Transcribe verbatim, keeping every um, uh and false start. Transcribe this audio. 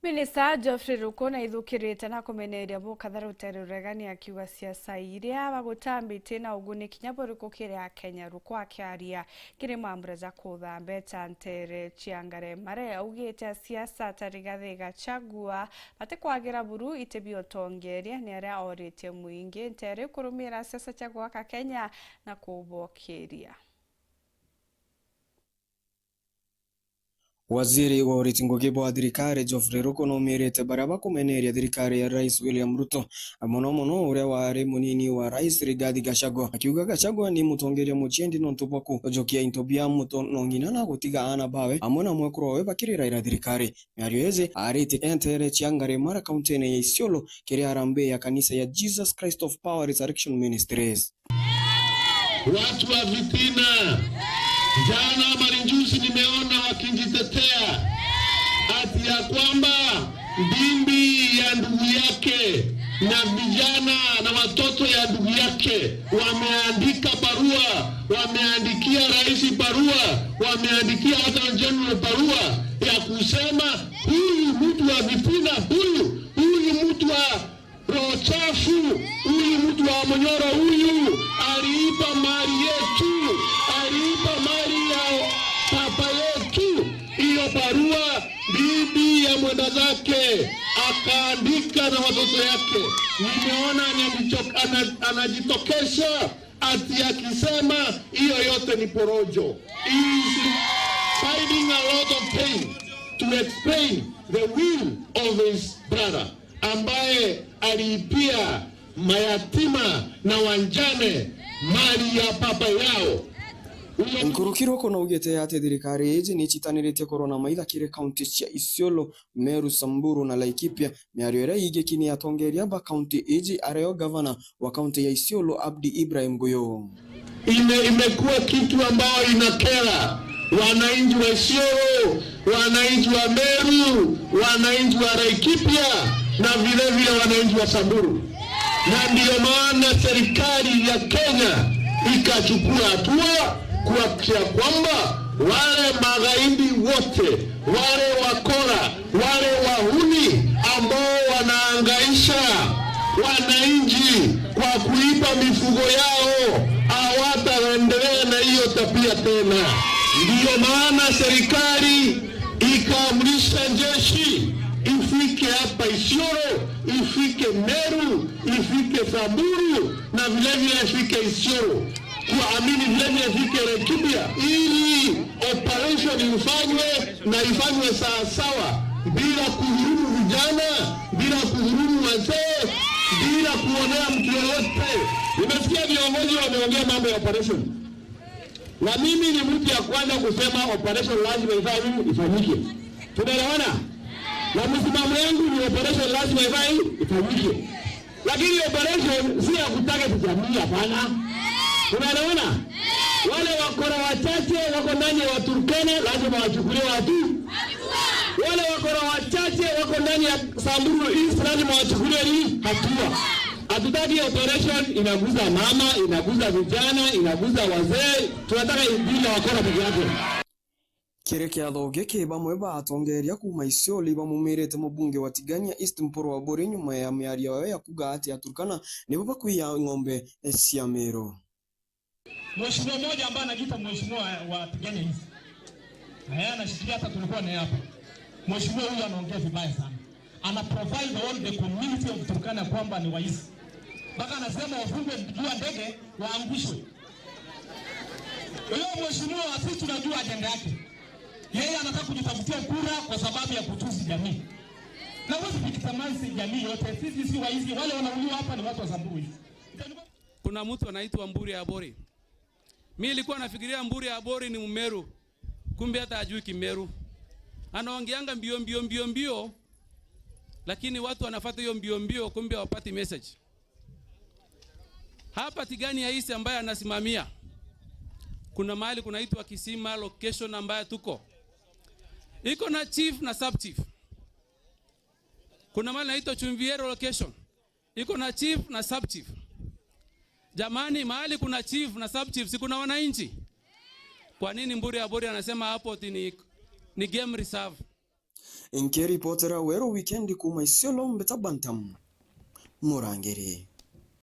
Minista Geoffrey Ruku naithukirite na kumeneria bukatha rutere ruregani akiuga siasa iria bagutambite na uguni kinya buriku kiri Akenya. Ruku akiaria kiri mambura ja kutha mbeca ntere cia Ngaremare, augite asiasa ta Rigathi Gachagua batikwagira buru iti bia utongeria, ni aria oritie muingi ntere kurumira siasa cia gwaka Kenya na kubokiria. Waziri wa uriti ngugi bwa thirikari Geoffrey Ruku naumirite baria bakumeneria thirikari ya Rais William Ruto, mono mono uria wari munini wa Rais Rigathi Gachagua, akiuga Gachagua ni mutongeria muchendi nontu bwa kujukia into bia muto no ng'ina na gutiga aana bawe amwe na mwekuru wawe bakiriraira thirikari. Miario iji aritie entere cia Ngaremara, kauntine ya Isiolo, kiri harambee ya kanisa ya Jesus Christ of Power Resurrection Ministries. Watu wa fitina. Jana ama ni juzi nimeona wakijitetea ati ya kwamba bibi ya ndugu yake na vijana na watoto ya ndugu yake wameandika barua, wameandikia rais barua, wameandikia Attorney General barua ya kusema huyu mtu wa fitina, huyu, huyu mtu wa roho chafu, huyu mtu wa mnyoro huyu aliiba mali yetu, aliiba mali ya papa yetu. Hiyo barua bibi ya mwenda zake akaandika na watoto yake. Nimeona anajito-, ana-, anajitokesha ati akisema hiyo yote ni porojo. He is finding a lot of pain to explain the will of his brother ambaye aliibia mayatima na wanjane mali ya baba yao. Huyo Nkuruki Ruku naugite ati thirikari iji ni icitaniritie kurwa na maitha kiri kaunti cia Isiolo, Meru, Samburu na Laikipia, miario iria iigiki ni atongeria ba kaunti iji, ario gavana wa kaunti ya Isiolo, Abdi Ibrahim Guyo. Ime-, imekuwa kitu ambayo inakera wananchi wa Isiolo, wananchi wa Meru, wananchi wa Laikipia na vile vile wananchi wa Samburu. Na ndiyo maana serikali ya Kenya ikachukua hatua kuhakikisha kwamba wale magaidi wote, wale wakora, wale wahuni ambao wanaangaisha wananchi kwa kuiba mifugo yao, hawataendelea na hiyo tabia tena. Ndiyo maana serikali ikaamrisha jeshi ifike hapa Isiolo, ifike Meru, ifike Samburu na vile vile ifike Isiolo. Kuamini vile vile ifike Laikipia ili operation ifanywe na ifanywe sawa sawa, bila kudhulumu vijana, bila kudhulumu wazee, bila kuonea mtu yoyote. Nimesikia viongozi wameongea mambo ya operation. Na mimi ni mtu ya kwanza kusema operation lazima ifanye nini? Ifanyike. Tunaelewana? Na msimamo yangu ni operation lazima ifanye, ifanyike. Lakini operation si ya kutarget jamii, hapana. Tunaelewana? Wale wakora wachache wako ndani ya Waturkana lazima wachukuliwe hatua. Wale wakora wachache wako ndani ya Samburu East lazima wachukuliwe nini? Hatua. Hatutaki operation inaguza mama, inaguza vijana, inaguza wazee. Tunataka ipige wakora peke yake. Kiri kiatho giki, bamwe ba atongeria kuuma Isiolo bamumirite mubunge wa Tigania East Mpuru Aburi nyuma ya miario yao ya kuuga ati Aturkana nibo bakwiya ng'ombe cia Meru. Mheshimiwa mmoja ambaye anajiita mheshimiwa wa Tigania East. Na yeye anashikilia, hata tulikuwa naye hapa. Mheshimiwa huyu anaongea vibaya sana. Ana profile the whole, the community of Turkana kwamba ni waizi. Mpaka anasema wafungwe juu ya ndege, waangushwe. Huyo mheshimiwa, sisi tunajua ajenda yake. Yeye anataka kujitafutia kura kwa sababu ya kutusi jamii. Na huwezi victimize jamii yote. Sisi si waizi, wale wanauliwa hapa ni watu wa Samburu hivi. Kuna mtu anaitwa Mburi Abori. Mi nilikuwa nafikiria Mburi Abori ni Mmeru. Kumbe hata hajui Kimeru. Anaongeanga mbio, mbio, mbio, mbio. Lakini watu wanafuata hiyo mbio, mbio, kumbe hawapati message. Hapa Tigania East ambaye anasimamia, kuna mahali kunaitwa Kisima location ambaye tuko. Iko na chief na sub chief. Kuna mahali inaitwa Chumviero location. Iko na chief na sub chief. Jamani, mahali kuna chief na sub chief, si kuna wananchi? Kwa nini Mburi Abori anasema hapo ati ni, ni game reserve? Nkiripotera Weru Wikendi kuuma Isiolo, mbita Bantam Murangiri.